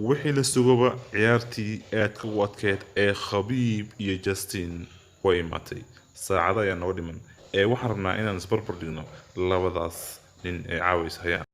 Wixii la sugaba, ciyaartii aadka u adkeyd ee Khabib iyo Justin way imaatay. Saacado ayaa noo dhiman ee waxaan rabnaa inaan isbarbar dhigno labadaas nin ee caawis hayaan.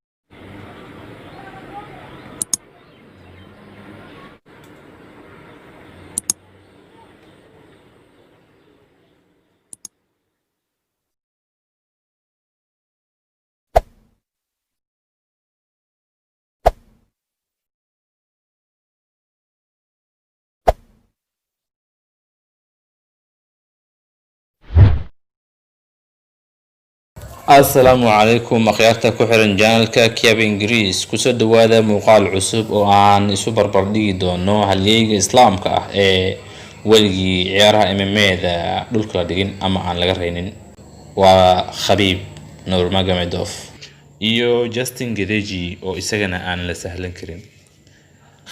Asalaamu calaykum akhyaarta ku xiran channelka Kiab Ingiriis. Kusoo dhawaada muuqaal cusub oo aan isu barbardhigi doono halyeyga islaamka ah ee weligii ciyaaraha MMA-da dhulka la dhigin ama aan laga reynin, waa Khabib Nurmagomedov iyo Justin Gaethje oo isagana aan la sahlan karin.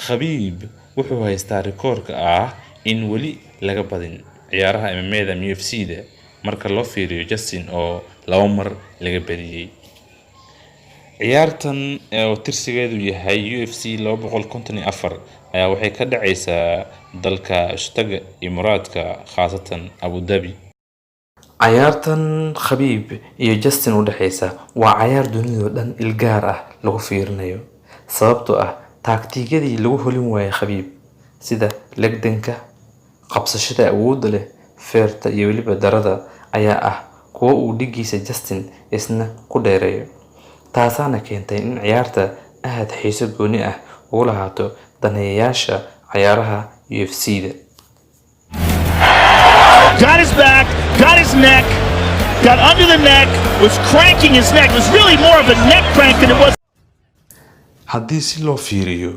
Khabib wuxuu haystaa rikoorka ah in weli laga badin ciyaaraha MMA-da ama UFC-da, marka loo fiiriyo Justin oo laba mar laga badiyey. Ciyaartan oo tirsigeedu yahay UFC 254 ayaa waxay ka dhacaysaa dalka Isutaga Imaaraadka, khaasatan Abu Dhabi. Cayaartan Khabib iyo Justin u dhexeysa waa cayaar dunidoo dhan ilgaar ah lagu fiirinayo, sababtoo ah taagtiigyadii lagu holin waayay Khabib, sida legdanka, qabsashada awoodda leh, feerta iyo weliba darada, ayaa ah kuwo uu dhigiisa Justin isna ku dheereeyo, taasaana keentay in ciyaarta aad xiiso gooni ah ugu lahaato daneeyayaasha cayaaraha UFC-da. Got his back, got his neck, got under the neck, was cranking his neck. It was really more of a neck crank than it was Haddii si loo fiiriyo,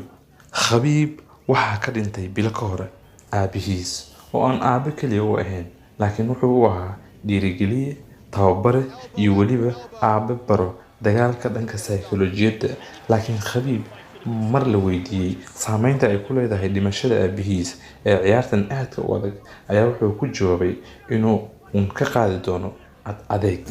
Khabib waxaa ka dhintay bilo ka hore aabihiis, oo aan aabe kaliya u ahayn, laakiin wuxuu u ahaa dhiirigeliye, tababare iyo weliba aabe baro dagaalka dhanka saykolojiyadda. Laakiin Khabib mar la weydiiyey saameynta ay ku leedahay dhimashada aabihiis ee ciyaartan aadka u adag, ayaa wuxuu ku jawaabay inuu uun ka qaadi doono ad adeeg.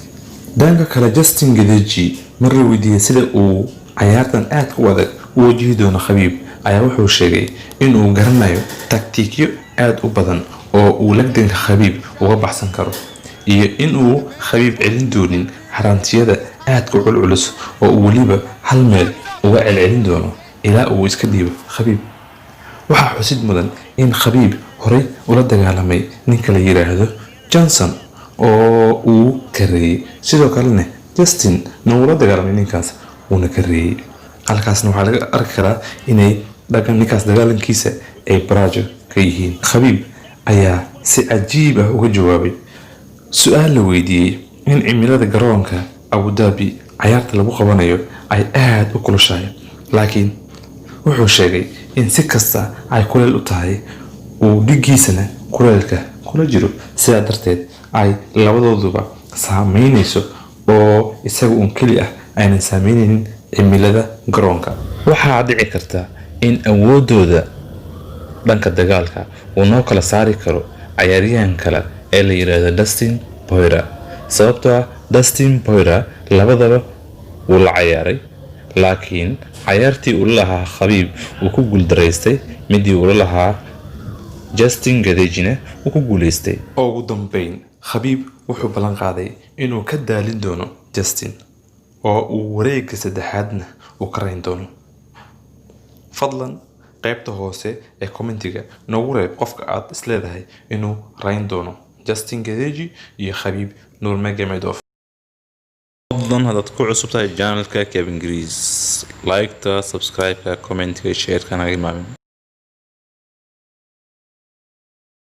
Dhanka kale, Justin Gaethje mar la weydiiyey sida uu cayaartan aadka u adag u wajihi doono Khabib, ayaa wuxuu sheegay inuu garanayo taktiikyo aad u badan oo uu lagdanka Khabib uga baxsan karo, iyo inuu Khabib celin doonin haraantiyada aadka u culculus, oo uu weliba hal meel uga celcelin doono ilaa uu iska dhiibo Khabib. Waxaa xusid mudan in Khabib horey ula dagaalamay ninka la yiraahdo Johnson oo uu kareeyey, sidoo kalena Justin na uu la dagaalamay ninkaas, wuuna kareeyey. Halkaasna waxaa laga arki karaa inay dhaqan ninkaas dagaalankiisa ay baraajo ka yihiin. Khabib ayaa si cajiib ah uga jawaabay su-aal la weydiiyey in cimilada garoonka Abu Dhabi cayaarta lagu qabanayo ay aada u kulushahay, laakiin wuxuu sheegay in si kasta ay kuleyl u tahay uu dhigiisana kuleylka kula jiro, sidaa darteed ay labadooduba saameynayso oo isaga uun keli ah aynan saameyneynin cimilada garoonka. Waxaa dhici karta in awoodooda dhanka dagaalka uu noo kala saari karo cayaaryahan kale ee la yiraahdo Dustin Poirier, sababtoo ah Dustin Poirier labadaba wuu la cayaaray, laakiin cayaartii uu la lahaa Khabib uu ku guuldaraystay, midii uu la lahaa Justin Gaethjena uu ku guuleystay. Ugu dambeyn, Khabib wuxuu ballan qaaday inuu ka daalin doono Justin oo uu wareegga saddexaadna uu ka rayn doono. Fadlan qaybta hoose ee commentiga noogu reeb qofka aad isleedahay inuu rayn doono, Justin Gaethje iyo Khabib Nurmagomedov. Fadlan haddaad ku cusub tahay channelka Kevin Grease, like-ta, subscribe-ka, comment-ka, share-ka naga imaamin.